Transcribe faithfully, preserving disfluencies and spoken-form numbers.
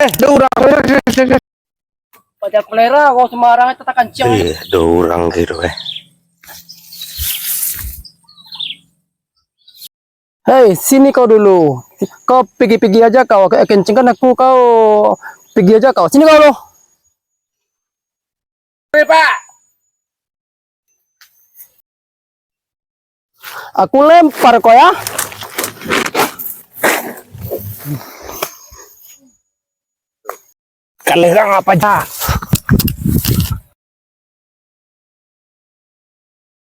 Eh, ada urang. Pacah kolera, kau sembarang itu tak kancang. Eh, ada urang gitu eh. Hei, sini kau dulu. Kau pigi-pigi aja kau, kencengkan aku kau. Pigi aja kau. Sini kau dulu. Hei, Pak. Aku lempar kau ya. Kalerang apa aja?